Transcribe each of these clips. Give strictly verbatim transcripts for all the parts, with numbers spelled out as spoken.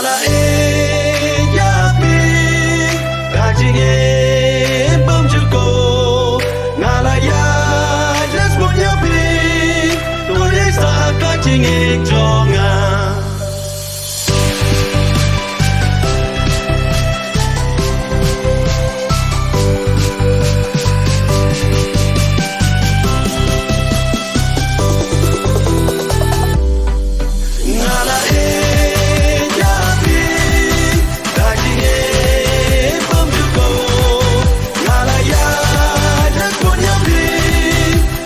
La ïeit ïa phi, ka jingim bymjukut. Nga la ïaid leh sbun ïa phi, to ïaisah ka jingim jong nga. Nga la ïeit ïa phi, ka jingim bymjukut. Nga la ïaid leh sbun ïa phi,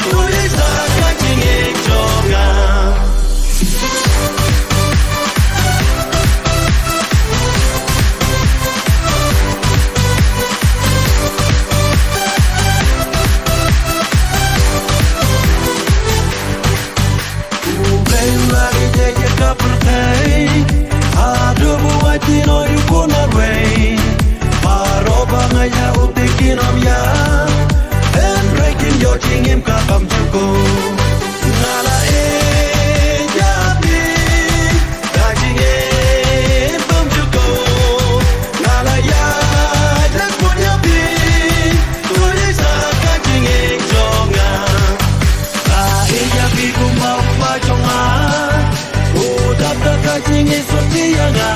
to ïaisah ka jingim jong nga. U Blei u la ïeit ïa ka pyrthei haduh ba u ai Tynrai u Khun marwei. Baroh ba ngeit ha u te kin ym ïap, hynrei kin ïoh jingim ka bymjukut. Nga la ïeit ïa phi, ka jingim bymjukut. Nga la ïaid leh sbun ïa phi, to ïaisah ka jingim jong nga. Nga ïeit ïa phi kumba u kpa jong nga u dap da ka jingisynei ïa nga.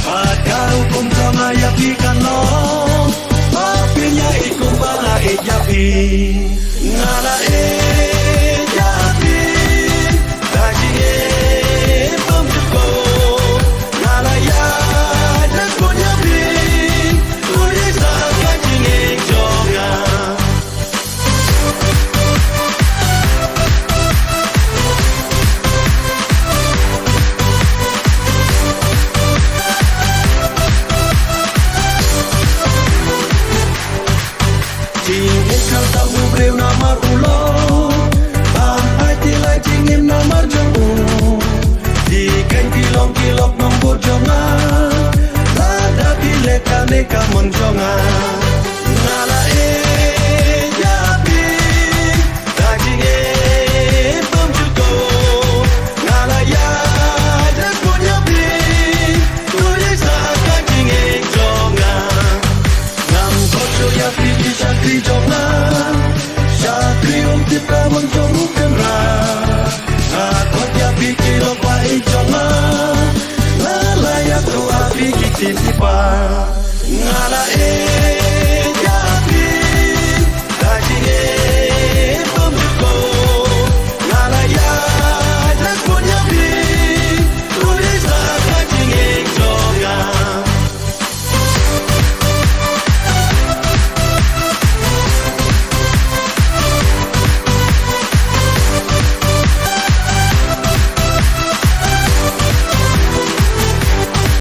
Bad ka hukum jong nga ïa phi kan long ba phin ïaieit kumba nga ïeit ïa phi. Nga la ïeit ïa phi, ka jingim bymjukut. Nga la ïaid leh sbun ïa phi, to ïaisah ka jingim jong nga. Jingïeit ka tam u briew namar u long ban ai tylli jingim namar jong u. Ki khein ki long ki lok nongbud jong nga, lada ki leh kane ka mon jong nga. Nga la ïeit ïa phi, ka jingim bymjukut. Nga la ïaid leh sbun ïa phi, to ïaisah ka jingim jong nga. Ngam khot shuh ïa phi ki shakri jong nga, shakri um tip ka mon jong u Kynrad. Nga khot ïa phi ki lok ba ïeit jong nga, nga la ïathuh ha phi ki ktien ki kpa. Nga la ïeit